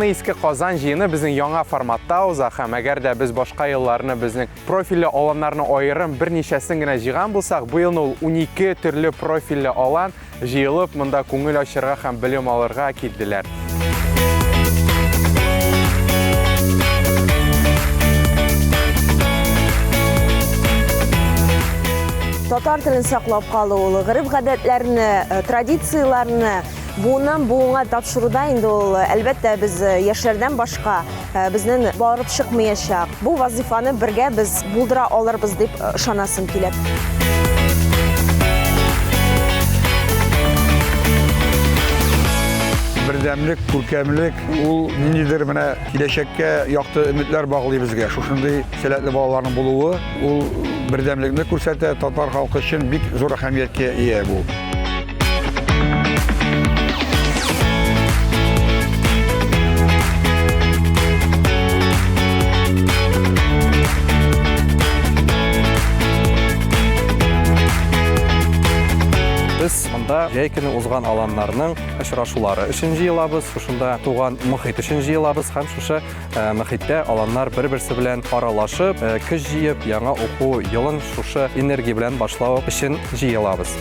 Елны Иске Казан җыены безнең яңа форматта уза һәм әгәр дә без башка елларны безнең профильле аланнарны аерым берничәсен генә җыйган булсак, бу елны ул 12 төрле профильле алан җыелып монда күңел ачырга һәм белем алырга килделәр. Татар телен саклап калу, ул гореф-гадәтләрне, э, традицияләрне буыннан буынга тапшыруда инде ул, әлбәттә, без э, яшьләрдән башка э, безнең барып чыкмаячак. Бу вазыйфаны бергә без булдыра алырбыз дип э, ышанасым килә. Бердәмлек, күркәмлек, ул ниндидер менә киләчәккә якты өметләр баглый безгә. Шушындый сәләтле балаларның булуы, ул бердәмлекне күрсәтә, татар халкы өчен бик зур әһәмияткә ия бу. Без монда җәй көне узган аланнарның очрашулары өчен җыелабыз, шушында туган мохит өчен җыелабыз һәм шушы э, мохиттә аланнар бер-берсе белән аралашып, э, көч җыеп, яңа уку елын шушы энергия белән башлау өчен җыелабыз.